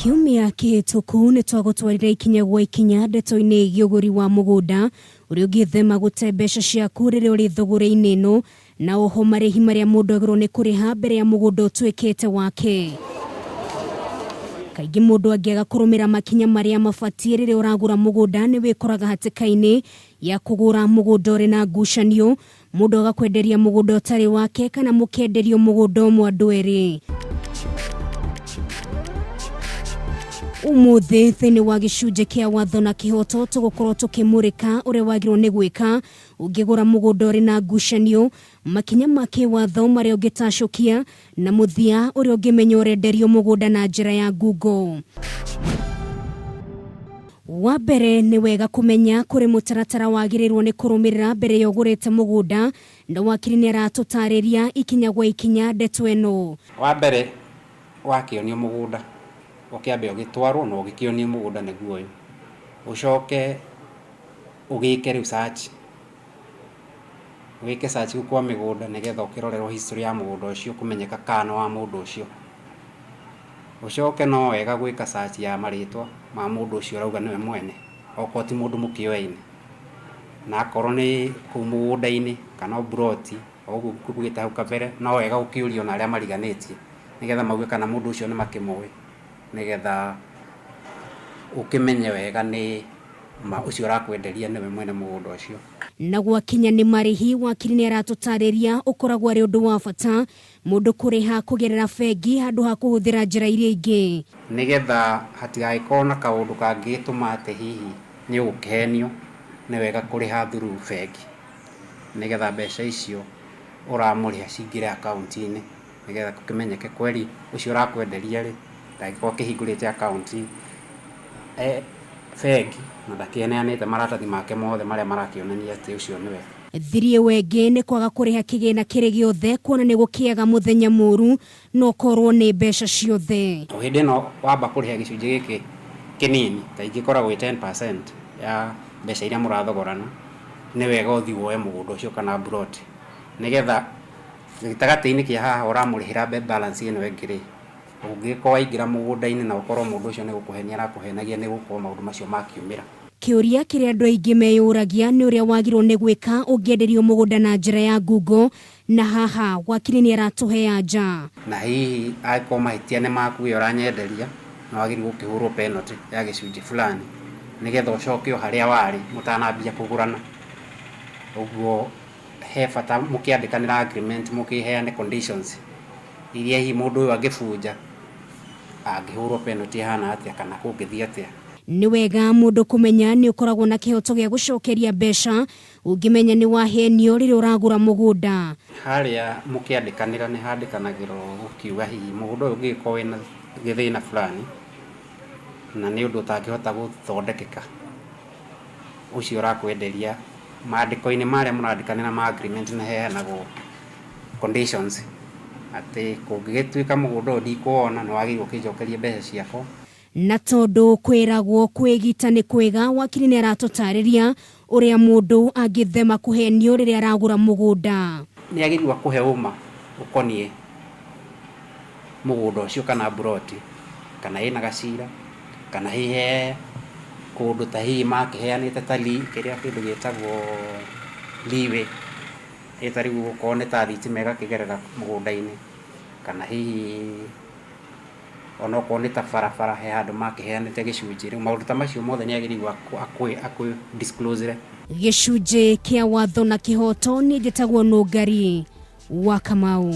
Kiumia kĩhĩtũku nĩ twagũtwarire ikinya gwa ikinya ndeto-inĩ ĩgiĩ ũgũri wa mũgũnda ũrĩa ũngĩthema gũte mbeca ciaku rĩrĩa ũrĩ thũgũrĩ-inĩ ĩno na oho marĩhi marĩa mũndũ agĩrĩirwo nĩ kũrĩha mbere ya mũgũnda ũtuĩkĩte wake. Kaingĩ mũndũ angĩaga kũrũmĩra makinya marĩa mabatiĩ rĩrĩa ũragũra mũgũnda nĩ wĩkoraga hatĩka-inĩ ya kũgũra mũgũnda ũrĩ na ngucanio, mũndũ agakwenderia mũgũnda ũtarĩ wake kana mũkenderio mũgũnda ũmwe andũ erĩ. Ũmũthĩ thĩinĩ wa gĩcunjĩ kĩa watho na kĩhoto tũgũkorwo tũkĩmũrĩka ũrĩa wagĩrĩirwo nĩ gwĩka ũngĩgũra mũgũnda ũrĩ na ngucanio, makinya ma kĩwatho marĩa ũngĩtacũkia na mũthia ũrĩa ũngĩmenya ũrenderio mũgũnda na njĩra ya ngungo. Wa mbere nĩ wega kũmenya kũrĩ mũtaratara wagĩrĩirwo nĩ kũrũmĩrĩra mbere ya ũgũrĩte mũgũnda, na wakiri nĩ aratũtarĩria ikinya gwa ikinya ndeto ĩno. Wa mbere wakĩonio mũgũnda, ũkĩambe ũgĩtwarwo na ũgĩkĩonio mũgũnda nĩguo ũyũ, ũcoke ũgĩke rĩu search, wĩke search kũu kwa mĩgũnda nĩgetha ũkĩrorerwo history ya mũgũnda ũcio kũmenyeka kana nĩ wa mũndũ ũcio. Ũcoke no wega gwĩka search ya marĩtwa ma mũndũ ũcio ũrauga nĩwe mwene, okorwo ti mũndũ mũkĩoyaine. Na akorwo nĩ kũu mũgũnda-inĩ kana o mburoti, o ũguo ngugĩte hau kabere, no wega gũkĩũria ona arĩa mariganĩtie, nĩgetha mauge kana mũndũ ũcio nĩ makĩmũĩ, nĩgetha ũkĩmenye wega nĩ ma ũcio ũrakwenderia nĩwe mwene mũgũnda ũcio. Na gwakinya nĩ marĩhi, wakiri nĩ aratũtarĩria ũkoragwo arĩ ũndũ wa bata Mũndũ kũrĩha kũgerera bengi handũ ha kũhũthĩra njĩra iria ingĩ. Nĩ getha hatigagĩkorwo na kaũndũ kangĩgĩtũma atĩ hihi nĩ ũgũkĩhenio, nĩ wega kũrĩha through bengi, nĩ getha mbeca icio ũramũrĩha cingĩre akaunti-inĩ, nĩ getha gũkĩmenyeke kweli ũcio ũrakwenderia rĩ, ndangĩkorwo akĩhingũrĩte akaunti bengi na ndakĩneanĩte maratathi make mothe marĩa marakĩonania atĩ ũcio nĩwe. Thiri ĩyo ĩngĩ nĩ kwaga kũrĩha kĩgĩna kĩrĩ gĩothe kuona nĩ gũkĩaga mũthenya mũru na ũkorwo nĩ mbeca ciothe. O hĩndĩ ĩno wamba kũrĩha gĩcunjĩ gĩkĩ kĩnini, kaingĩ ĩkoragwo ĩ 10% ya mbeca iria mũrathogorana, nĩ wega ũthiĩ woe mũgũnda ũcio kana mburoti, nĩgetha gĩtagatĩ-inĩ kĩa haha ũramũrĩhĩra balance ĩno ĩngĩ rĩ, ũngĩgĩkorwo waingĩra mũgũnda-inĩ na ũkorwo mũndũ ũcio nĩ gũkũhenia arakũhenagia nĩ gũkorwo maũndũ macio makiumĩra. Kĩũria kĩrĩa andũ aingĩ meyũragia nĩ ũrĩa wagĩrĩirwo nĩ gwĩka ũngĩenderio mũgũnda na njĩra ya ngungo, na haha wakiri nĩ aratũhe anja. Na hihi angĩkorwo mahĩtia nĩ maku we ũranyenderia, nĩ wagĩrĩirwo gũkĩhũrwo penalty ya gĩcunjĩ fulani nĩgetha ũcoke o harĩa warĩ mũtanambia kũgũrana. Ũguo he bata mũkĩandĩkanĩra agreement mũkĩheane conditions iria hihi mũndũ ũyũ angĩbunja angĩhũrwo penalty ĩhana atĩa kana kũngĩthiĩ atĩa. Nĩ wega mũndũ kũmenya nĩ ũkoragwo na kĩhoto gĩa gũcokeria mbeca ũngĩmenya nĩ wahenio rĩrĩa ũragũra mũgũnda. Harĩa mũkĩandĩkanĩra nĩ handĩkanagĩrwo gũkiuga hihi mũgũnda ũyũ ũngĩgĩkorwo wĩna gĩthĩna fulani na nĩ ũndũ ũtangĩhota gũthondekeka, ũcio ũrakwenderia mandĩko-inĩ marĩa mũrandĩkanĩra ma agreement nĩ heanagwo conditions atĩ kũngĩgĩtuĩka mũgũnda ũyũ ndikuwona nĩ wagĩrĩirwo ũkĩnjokerie mbeca ciakwa. Na tondũ kwĩragwo kwĩgita nĩ kwega, wakiri nĩ aratũtarĩria ũrĩa mũndũ angĩthema kũhenio rĩrĩa aragũra mũgũnda. Nĩ agĩrĩirwo akũhe ũma ũkoniĩ mũgũnda ũcio kana mburoti, kana ĩna gacira, kana hihi he kũndũ ta hihi makĩheanĩte ta kĩrĩa kĩndũ gĩtagwo leeway, ĩ ta rĩu okorwo nĩ ta thitima ĩgakĩgerera mũgũnda-inĩ, kana hihi onokorwo nĩ ta barabara he handũ makĩheanĩte gĩcunjĩ, rĩu maũndũ ta macio mothe nĩ agĩrĩirwo akũ disclose re. Gĩcunjĩ kĩa watho na kĩhoto, niĩ njĩtagwo Nũngari wa Kamau.